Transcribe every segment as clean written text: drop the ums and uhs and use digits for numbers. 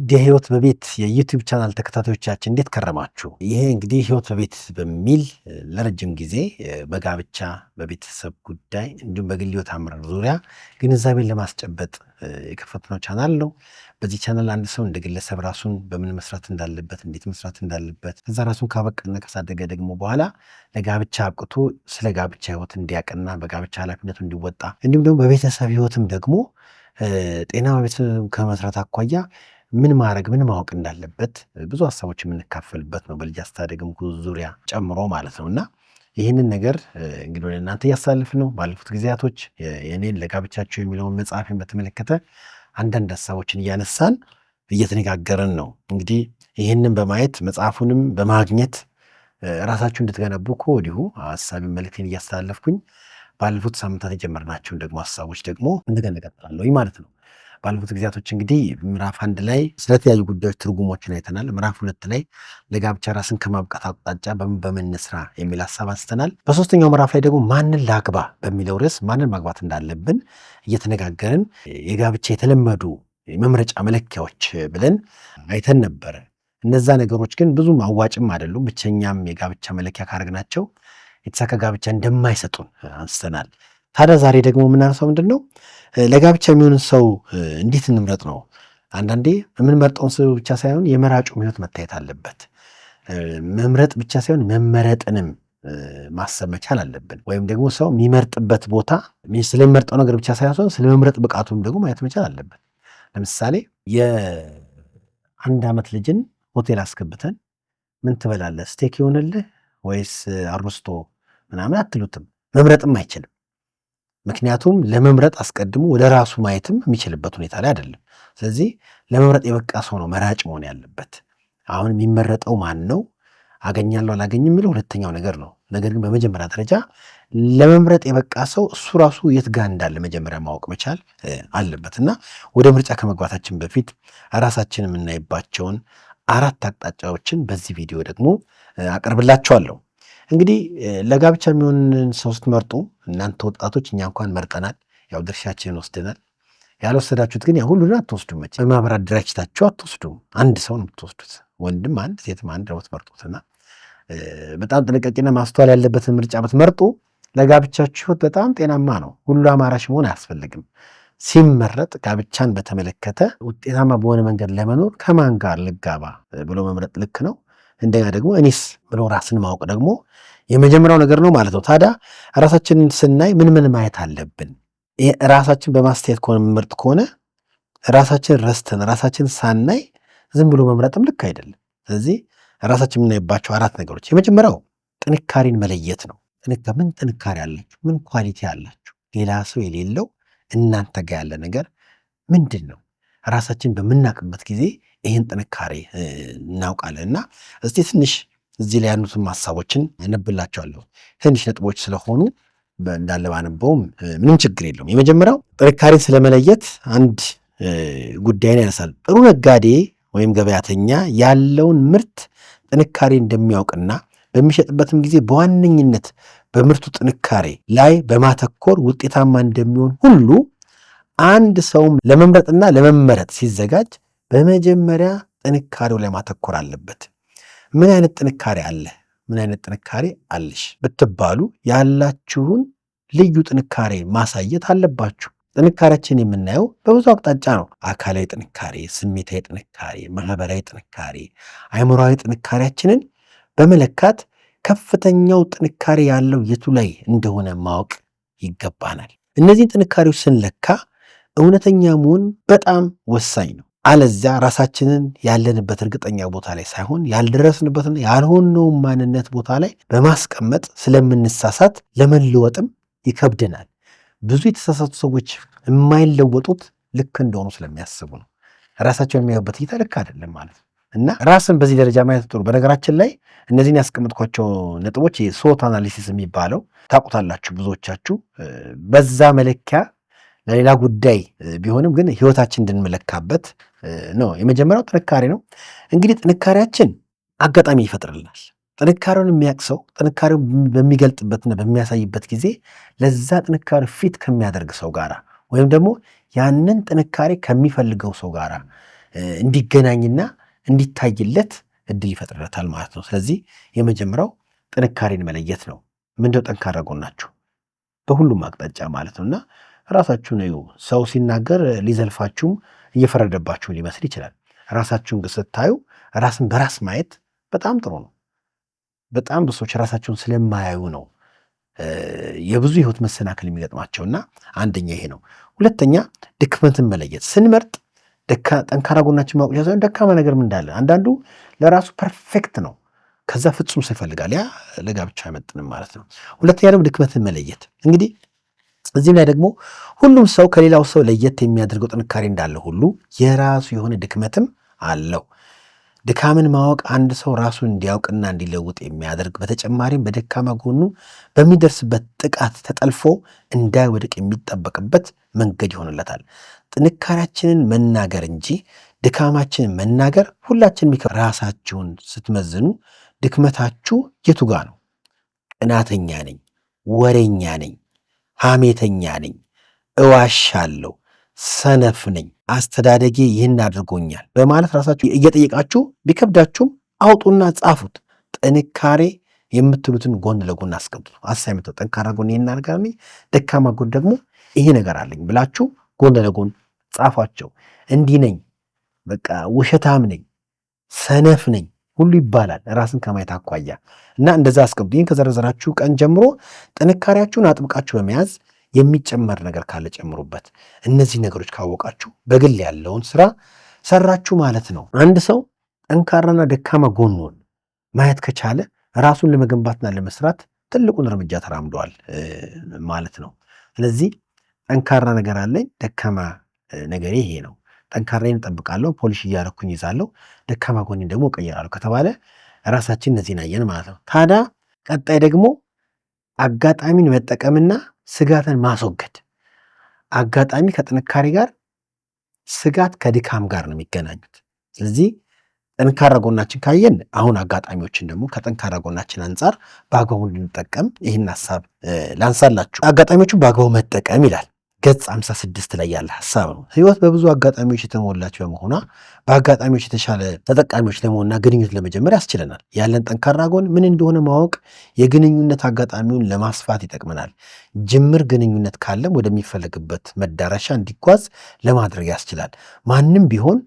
ውድ የህይወት በቤት የ YouTube channel ተከታታዮቻችን፣ እንዴት ከረማችሁ? ይሄ እንግዲህ ህይወት በቤት በሚል ለረጅም ጊዜ በጋብቻ፣ በቤተሰብ ጉዳይ እንዲሁም በግል ህይወት አመራር ዙሪያ ግንዛቤን ለማስጨበጥ የከፈትነው ቻናል ነው። በዚህ ቻናል አንድ ሰው እንደ ግለሰብ ራሱን በምን መስራት እንዳለበት፣ እንዴት መስራት እንዳለበት፣ ከዛ ራሱን ካበቃና ካሳደገ ደግሞ በኋላ ለጋብቻ አብቅቶ ስለ ጋብቻ ህይወት እንዲያውቅና በጋብቻ ኃላፊነቱ እንዲወጣ፣ እንዲሁም ደግሞ በቤተሰብ ህይወትም ደግሞ ጤናማ ቤተሰብ ከመስራት አኳያ ምን ማድረግ፣ ምን ማወቅ እንዳለበት ብዙ ሀሳቦች የምንካፈልበት ነው። በልጅ አስተዳደግም ዙሪያ ጨምሮ ማለት ነው። እና ይህንን ነገር እንግዲህ ወደ እናንተ እያስተላለፍን ነው። ባለፉት ጊዜያቶች የኔን ለጋብቻቸው የሚለውን መጽሐፍን በተመለከተ አንዳንድ ሀሳቦችን እያነሳን እየተነጋገርን ነው። እንግዲህ ይህንን በማየት፣ መጽሐፉንም በማግኘት ራሳችሁ እንድትገነቡ ከወዲሁ ሀሳቤን፣ መልእክቴን እያስተላለፍኩኝ ባለፉት ሳምንታት የጀመርናቸውን ደግሞ ሀሳቦች ደግሞ እንደገና እቀጥላለሁ ማለት ነው። ባለፉት ጊዜያቶች እንግዲህ ምዕራፍ 1 ላይ ስለተለያዩ ጉዳዮች ትርጉሞችን አይተናል። ምዕራፍ 2 ላይ ለጋብቻ ራስን ከማብቃት አቅጣጫ በምን በምን እንስራ የሚል ሀሳብ አንስተናል። በሶስተኛው ምዕራፍ ላይ ደግሞ ማንን ላግባ በሚለው ርዕስ ማንን ማግባት እንዳለብን እየተነጋገርን የጋብቻ የተለመዱ የመምረጫ መለኪያዎች ብለን አይተን ነበረ። እነዛ ነገሮች ግን ብዙም አዋጭም አይደሉም። ብቸኛም የጋብቻ መለኪያ ካረግናቸው የተሳካ ጋብቻ እንደማይሰጡን አንስተናል። ታዲያ ዛሬ ደግሞ የምናነሳው ምንድን ነው? ለጋብቻ የሚሆንን ሰው እንዴት እንምረጥ ነው። አንዳንዴ የምንመርጠውን ሰው ብቻ ሳይሆን የመራጩ ሕይወት መታየት አለበት። መምረጥ ብቻ ሳይሆን መመረጥንም ማሰብ መቻል አለብን። ወይም ደግሞ ሰው የሚመርጥበት ቦታ ስለሚመርጠው ነገር ብቻ ሳይሆን ስለመምረጥ ብቃቱም ደግሞ ማየት መቻል አለበት። ለምሳሌ የ1 ዓመት ልጅን ሆቴል አስገብተን ምን ትበላለህ፣ steak ይሆንልህ ወይስ አሮስቶ ምናምን አትሉትም። መምረጥም አይችልም። ምክንያቱም ለመምረጥ አስቀድሞ ወደ ራሱ ማየትም የሚችልበት ሁኔታ ላይ አይደለም። ስለዚህ ለመምረጥ የበቃ ሰው ነው መራጭ መሆን ያለበት። አሁን የሚመረጠው ማን ነው፣ አገኛለሁ አላገኝም የሚለው ሁለተኛው ነገር ነው። ነገር ግን በመጀመሪያ ደረጃ ለመምረጥ የበቃ ሰው እሱ ራሱ የት ጋር እንዳለ መጀመሪያ ማወቅ መቻል አለበት። እና ወደ ምርጫ ከመግባታችን በፊት ራሳችን የምናይባቸውን አራት አቅጣጫዎችን በዚህ ቪዲዮ ደግሞ አቀርብላችኋለሁ። እንግዲህ ለጋብቻ የሚሆንን ሰው ስትመርጡ እናንተ ወጣቶች፣ እኛ እንኳን መርጠናል፣ ያው ድርሻችንን ወስደናል። ያልወሰዳችሁት ግን ያው ሁሉን አትወስዱም። መቼም በማህበር አደራጅታችሁ አትወስዱም። አንድ ሰው ነው የምትወስዱት። ወንድም አንድ፣ ሴትም አንድ ነው የምትመርጡትና በጣም ጥንቃቄና ማስተዋል ያለበትን ምርጫ ብትመርጡ ለጋብቻችሁ በጣም ጤናማ ነው። ሁሉ አማራሽ መሆን አያስፈልግም። ሲመረጥ ጋብቻን በተመለከተ ውጤታማ በሆነ መንገድ ለመኖር ከማን ጋር ልጋባ ብሎ መምረጥ ልክ ነው። እንደገና ደግሞ እኔስ ብሎ ራስን ማወቅ ደግሞ የመጀመሪያው ነገር ነው ማለት ነው። ታዲያ ራሳችንን ስናይ ምን ምን ማየት አለብን? ራሳችን በማስተያየት ከሆነ የምንመርጥ ከሆነ ራሳችን ረስተን፣ ራሳችን ሳናይ ዝም ብሎ መምረጥም ልክ አይደለም። ስለዚህ ራሳችን የምናይባቸው አራት ነገሮች፣ የመጀመሪያው ጥንካሬን መለየት ነው። ምን ጥንካሬ አላችሁ? ምን quality አላችሁ? ሌላ ሰው የሌለው እናንተ ጋር ያለ ነገር ምንድን ነው? ራሳችን በምናውቅበት ጊዜ ይህን ጥንካሬ እናውቃለን። እና እስቲ ትንሽ እዚህ ላይ ያሉትን ሀሳቦችን አነብላችኋለሁ። ትንሽ ነጥቦች ስለሆኑ እንዳለ ባነበውም ምንም ችግር የለውም። የመጀመሪያው ጥንካሬን ስለመለየት አንድ ጉዳይን ያነሳል። ጥሩ ነጋዴ ወይም ገበያተኛ ያለውን ምርት ጥንካሬ እንደሚያውቅና በሚሸጥበትም ጊዜ በዋነኝነት በምርቱ ጥንካሬ ላይ በማተኮር ውጤታማ እንደሚሆን ሁሉ አንድ ሰውም ለመምረጥና ለመመረጥ ሲዘጋጅ በመጀመሪያ ጥንካሬው ላይ ማተኮር አለበት። ምን አይነት ጥንካሬ አለ? ምን አይነት ጥንካሬ አለሽ ብትባሉ ያላችሁን ልዩ ጥንካሬ ማሳየት አለባችሁ። ጥንካሬያችን የምናየው በብዙ አቅጣጫ ነው። አካላዊ ጥንካሬ፣ ስሜታዊ ጥንካሬ፣ ማህበራዊ ጥንካሬ፣ አእምሯዊ ጥንካሬያችንን በመለካት ከፍተኛው ጥንካሬ ያለው የቱ ላይ እንደሆነ ማወቅ ይገባናል። እነዚህን ጥንካሬዎች ስንለካ እውነተኛ መሆን በጣም ወሳኝ ነው። አለዚያ ራሳችንን ያለንበት እርግጠኛ ቦታ ላይ ሳይሆን ያልደረስንበትና ያልሆነውን ማንነት ቦታ ላይ በማስቀመጥ ስለምንሳሳት ለመለወጥም ይከብደናል። ብዙ የተሳሳቱ ሰዎች የማይለወጡት ልክ እንደሆኑ ስለሚያስቡ ነው። ራሳቸውን የሚያዩበት እይታ ልክ አይደለም ማለት ነው። እና ራስን በዚህ ደረጃ ማየት ጥሩ። በነገራችን ላይ እነዚህን ያስቀመጥኳቸው ነጥቦች SWOT analysis የሚባለው ታውቁታላችሁ ብዙዎቻችሁ። በዛ መለኪያ ለሌላ ጉዳይ ቢሆንም ግን ህይወታችን እንድንመለካበት ነው። የመጀመሪያው ጥንካሬ ነው። እንግዲህ ጥንካሬያችን አጋጣሚ ይፈጥርልናል። ጥንካሬውን የሚያውቅ ሰው ጥንካሬውን በሚገልጥበትና በሚያሳይበት ጊዜ ለዛ ጥንካሬ fit ከሚያደርግ ሰው ጋራ ወይም ደግሞ ያንን ጥንካሬ ከሚፈልገው ሰው ጋራ እንዲገናኝና እንዲታይለት እድል ይፈጥርለታል ማለት ነው። ስለዚህ የመጀመሪያው ጥንካሬን መለየት ነው። ምንድነው ጠንካራ ጎናችሁ? በሁሉም አቅጣጫ ማለት ነው። እና ራሳችሁን እዩ። ሰው ሲናገር ሊዘልፋችሁም እየፈረደባችሁ ሊመስል ይችላል። ራሳችሁን ግን ስታዩ ራስን በራስ ማየት በጣም ጥሩ ነው። በጣም ብዙ ሰዎች ራሳቸውን ስለማያዩ ነው የብዙ ህይወት መሰናክል የሚገጥማቸውና አንደኛ ይሄ ነው። ሁለተኛ ድክመትን መለየት ስንመርጥ ጠንካራ ጎናችን ማወቅ ሳይሆን ደካማ ነገር ምን እንዳለ። አንዳንዱ ለራሱ perfect ነው፣ ከዛ ፍጹም ሰው ይፈልጋል። ያ ለጋብቻ አይመጥንም ማለት ነው። ሁለተኛ ደግሞ ድክመትን መለየት። እንግዲህ እዚህም ላይ ደግሞ ሁሉም ሰው ከሌላው ሰው ለየት የሚያደርገው ጥንካሬ እንዳለ ሁሉ የራሱ የሆነ ድክመትም አለው። ድካምን ማወቅ አንድ ሰው ራሱን እንዲያውቅና እንዲለውጥ የሚያደርግ፣ በተጨማሪም በደካማ ጎኑ በሚደርስበት ጥቃት ተጠልፎ እንዳይወድቅ የሚጠበቅበት መንገድ ይሆንለታል። ጥንካሬያችንን መናገር እንጂ ድካማችንን መናገር ሁላችንም። ራሳችሁን ስትመዝኑ ድክመታችሁ የቱ ጋ ነው? ቅናተኛ ነኝ፣ ወሬኛ ነኝ፣ ሐሜተኛ ነኝ፣ እዋሻለሁ፣ ሰነፍ ነኝ፣ አስተዳደጌ ይህን አድርጎኛል በማለት ራሳችሁ እየጠየቃችሁ ቢከብዳችሁም አውጡና ጻፉት። ጥንካሬ የምትሉትን ጎን ለጎን አስቀምጡ። Assignment፣ ጠንካራ ጎን ይህን አደርጋለሁ፣ ደካማ ጎን ደግሞ ይሄ ነገር አለኝ ብላችሁ ጎን ለጎን ጻፏቸው። እንዲህ ነኝ፣ በቃ ውሸታም ነኝ፣ ሰነፍ ነኝ ሁሉ ይባላል ራስን ከማየት አኳያ እና እንደዛ አስቀምጡ። ይህን ከዘረዘራችሁ ቀን ጀምሮ ጥንካሬያችሁን አጥብቃችሁ በመያዝ የሚጨመር ነገር ካለ ጨምሩበት። እነዚህ ነገሮች ካወቃችሁ በግል ያለውን ስራ ሰራችሁ ማለት ነው። አንድ ሰው ጠንካራና ደካማ ጎኑን ማየት ከቻለ ራሱን ለመገንባትና ለመስራት ትልቁን እርምጃ ተራምደዋል ማለት ነው። ስለዚህ ጠንካራ ነገር አለኝ፣ ደካማ ነገሬ ይሄ ነው። ጠንካራዬን እጠብቃለሁ፣ polish እያረኩኝ ይዛለሁ፣ ደካማ ጎኔን ደግሞ እቀይራለሁ ከተባለ ራሳችን እነዚህን አየን ማለት ነው። ታዲያ ቀጣይ ደግሞ አጋጣሚን መጠቀምና ስጋትን ማስወገድ። አጋጣሚ ከጥንካሬ ጋር፣ ስጋት ከድካም ጋር ነው የሚገናኙት። ስለዚህ ጠንካራ ጎናችን ካየን አሁን አጋጣሚዎችን ደግሞ ከጠንካራ ጎናችን አንጻር በአግባቡ እንድንጠቀም ይህን ሀሳብ ላንሳላችሁ። አጋጣሚዎችን በአግባቡ መጠቀም ይላል። ገጽ 56 ላይ ያለ ሀሳብ ነው። ህይወት በብዙ አጋጣሚዎች የተሞላች በመሆኗ በአጋጣሚዎች የተሻለ ተጠቃሚዎች ለመሆንና ግንኙነት ለመጀመር ያስችለናል። ያለን ጠንካራ ጎን ምን እንደሆነ ማወቅ የግንኙነት አጋጣሚውን ለማስፋት ይጠቅመናል። ጅምር ግንኙነት ካለም ወደሚፈለግበት መዳረሻ እንዲጓዝ ለማድረግ ያስችላል። ማንም ቢሆን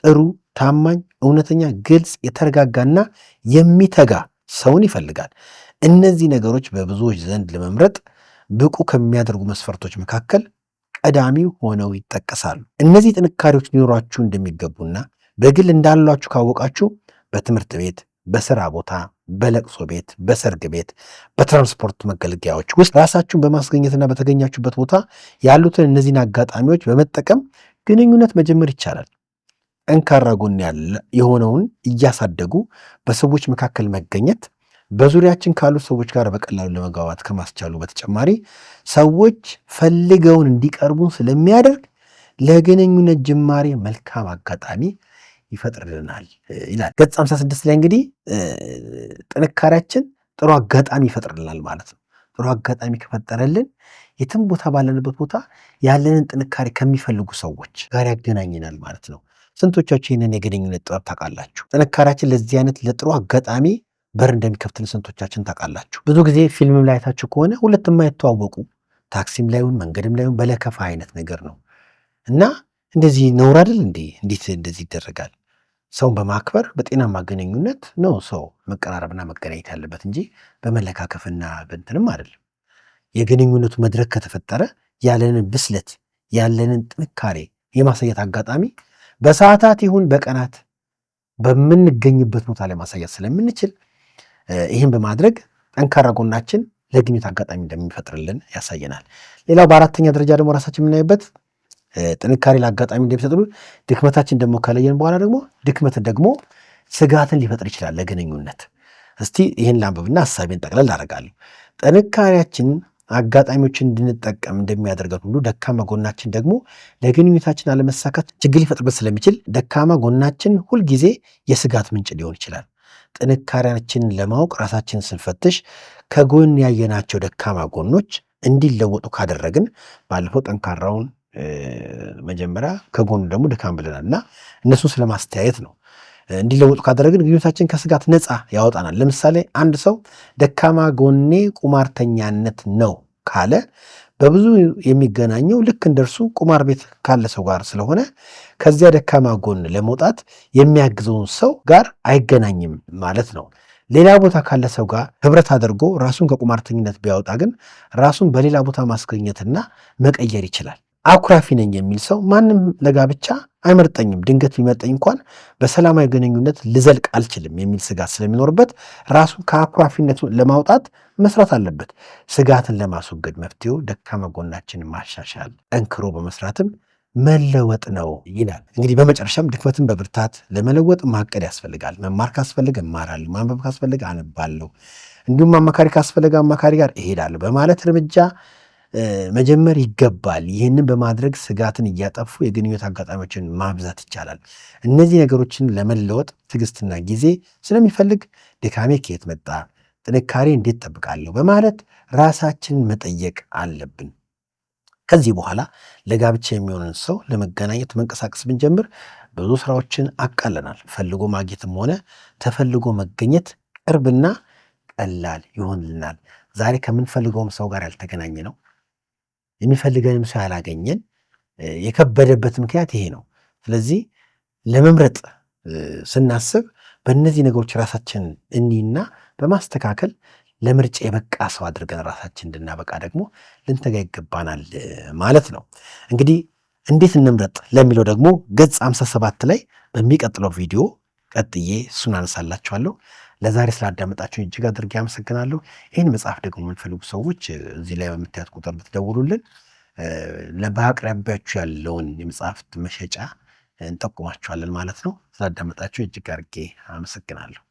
ጥሩ፣ ታማኝ፣ እውነተኛ፣ ግልጽ፣ የተረጋጋና የሚተጋ ሰውን ይፈልጋል። እነዚህ ነገሮች በብዙዎች ዘንድ ለመምረጥ ብቁ ከሚያደርጉ መስፈርቶች መካከል ቀዳሚ ሆነው ይጠቀሳሉ። እነዚህ ጥንካሬዎች ሊኖሯችሁ እንደሚገቡና በግል እንዳሏችሁ ካወቃችሁ በትምህርት ቤት፣ በስራ ቦታ፣ በለቅሶ ቤት፣ በሰርግ ቤት፣ በትራንስፖርት መገልገያዎች ውስጥ ራሳችሁን በማስገኘትና በተገኛችሁበት ቦታ ያሉትን እነዚህን አጋጣሚዎች በመጠቀም ግንኙነት መጀመር ይቻላል። ጠንካራ ጎን ያለ የሆነውን እያሳደጉ በሰዎች መካከል መገኘት በዙሪያችን ካሉ ሰዎች ጋር በቀላሉ ለመግባባት ከማስቻሉ በተጨማሪ ሰዎች ፈልገውን እንዲቀርቡን ስለሚያደርግ ለግንኙነት ጅማሬ መልካም አጋጣሚ ይፈጥርልናል ይላል። ገጽ 56 ላይ እንግዲህ ጥንካሬያችን ጥሩ አጋጣሚ ይፈጥርልናል ማለት ነው። ጥሩ አጋጣሚ ከፈጠረልን የትም ቦታ ባለንበት ቦታ ያለንን ጥንካሬ ከሚፈልጉ ሰዎች ጋር ያገናኘናል ማለት ነው። ስንቶቻችሁ ይህንን የግንኙነት ጥበብ ታውቃላችሁ? ጥንካሬያችን ለዚህ አይነት ለጥሩ አጋጣሚ በር እንደሚከፍትልን ስንቶቻችን ታውቃላችሁ? ብዙ ጊዜ ፊልምም ላይ አይታችሁ ከሆነ ሁለት የማይተዋወቁ ታክሲም ላይሁን መንገድም ላይሁን በለከፋ አይነት ነገር ነው እና እንደዚህ ነውር አይደል እንዴ? እንዴት እንደዚህ ይደረጋል? ሰውን በማክበር በጤናማ ግንኙነት ነው ሰው መቀራረብና መገናኘት ያለበት እንጂ በመለካከፍና በእንትንም አይደለም። የግንኙነቱ መድረክ ከተፈጠረ ያለንን ብስለት ያለንን ጥንካሬ የማሳየት አጋጣሚ በሰዓታት ይሁን በቀናት በምንገኝበት ቦታ ላይ ማሳየት ስለምንችል ይህን በማድረግ ጠንካራ ጎናችን ለግንኙነት አጋጣሚ እንደሚፈጥርልን ያሳየናል። ሌላው በአራተኛ ደረጃ ደግሞ ራሳችን የምናይበት ጥንካሬ ለአጋጣሚ እንደሚሰጥ ድክመታችን ደግሞ ከለየን በኋላ ደግሞ ድክመትን ደግሞ ስጋትን ሊፈጥር ይችላል ለግንኙነት። እስቲ ይህን ላንብብና ሀሳቤን ጠቅለል አደርጋለሁ። ጥንካሬያችን አጋጣሚዎችን እንድንጠቀም እንደሚያደርገን ሁሉ ደካማ ጎናችን ደግሞ ለግንኙነታችን አለመሳካት ችግር ሊፈጥርበት ስለሚችል ደካማ ጎናችን ሁልጊዜ የስጋት ምንጭ ሊሆን ይችላል። ጥንካሬያችንን ለማወቅ ራሳችንን ስንፈትሽ ከጎን ያየናቸው ደካማ ጎኖች እንዲለወጡ ካደረግን፣ ባለፈው ጠንካራውን መጀመሪያ ከጎኑ ደግሞ ድካም ብለናል እና እነሱን ስለማስተያየት ነው። እንዲለወጡ ካደረግን ግንኙነታችን ከስጋት ነፃ ያወጣናል። ለምሳሌ አንድ ሰው ደካማ ጎኔ ቁማርተኛነት ነው ካለ በብዙ የሚገናኘው ልክ እንደርሱ ቁማር ቤት ካለ ሰው ጋር ስለሆነ ከዚያ ደካማ ጎን ለመውጣት የሚያግዘውን ሰው ጋር አይገናኝም ማለት ነው። ሌላ ቦታ ካለ ሰው ጋር ህብረት አድርጎ ራሱን ከቁማርተኝነት ቢያወጣ ግን ራሱን በሌላ ቦታ ማስገኘትና መቀየር ይችላል። አኩራፊ ነኝ የሚል ሰው ማንም ለጋብቻ አይመርጠኝም፣ ድንገት ቢመርጠኝ እንኳን በሰላማዊ ግንኙነት ልዘልቅ አልችልም የሚል ስጋት ስለሚኖርበት ራሱን ከአኩራፊነቱ ለማውጣት መስራት አለበት። ስጋትን ለማስወገድ መፍትሄው ደካማ ጎናችንን ማሻሻል፣ ጠንክሮ በመስራትም መለወጥ ነው ይላል። እንግዲህ በመጨረሻም ድክመትን በብርታት ለመለወጥ ማቀድ ያስፈልጋል። መማር ካስፈለገ እማራለሁ፣ ማንበብ ካስፈለገ አነባለሁ፣ እንዲሁም አማካሪ ካስፈለገ አማካሪ ጋር እሄዳለሁ በማለት እርምጃ መጀመር ይገባል። ይህንን በማድረግ ስጋትን እያጠፉ የግንኙነት አጋጣሚዎችን ማብዛት ይቻላል። እነዚህ ነገሮችን ለመለወጥ ትዕግስትና ጊዜ ስለሚፈልግ ድካሜ ከየት መጣ፣ ጥንካሬ እንዴት ጠብቃለሁ በማለት ራሳችንን መጠየቅ አለብን። ከዚህ በኋላ ለጋብቻ የሚሆንን ሰው ለመገናኘት መንቀሳቀስ ብንጀምር ብዙ ስራዎችን አቃለናል። ፈልጎ ማግኘትም ሆነ ተፈልጎ መገኘት ቅርብና ቀላል ይሆንልናል። ዛሬ ከምንፈልገውም ሰው ጋር ያልተገናኘ ነው፣ የሚፈልገንም ሰው ያላገኘን የከበደበት ምክንያት ይሄ ነው። ስለዚህ ለመምረጥ ስናስብ በእነዚህ ነገሮች ራሳችንን እኒና በማስተካከል ለምርጫ የበቃ ሰው አድርገን ራሳችን እንድናበቃ ደግሞ ልንተጋ ይገባናል ማለት ነው። እንግዲህ እንዴት እንምረጥ ለሚለው ደግሞ ገጽ 57 ላይ በሚቀጥለው ቪዲዮ ቀጥዬ እሱን አነሳላችኋለሁ። ለዛሬ ስላዳመጣችሁ እጅግ አድርጌ አመሰግናለሁ። ይህን መጽሐፍ ደግሞ የምትፈልጉ ሰዎች እዚህ ላይ በምታዩት ቁጥር ብትደውሉልን በአቅራቢያችሁ ያለውን የመጽሐፍት መሸጫ እንጠቁማችኋለን ማለት ነው። ስላዳመጣችሁ እጅግ አድርጌ አመሰግናለሁ።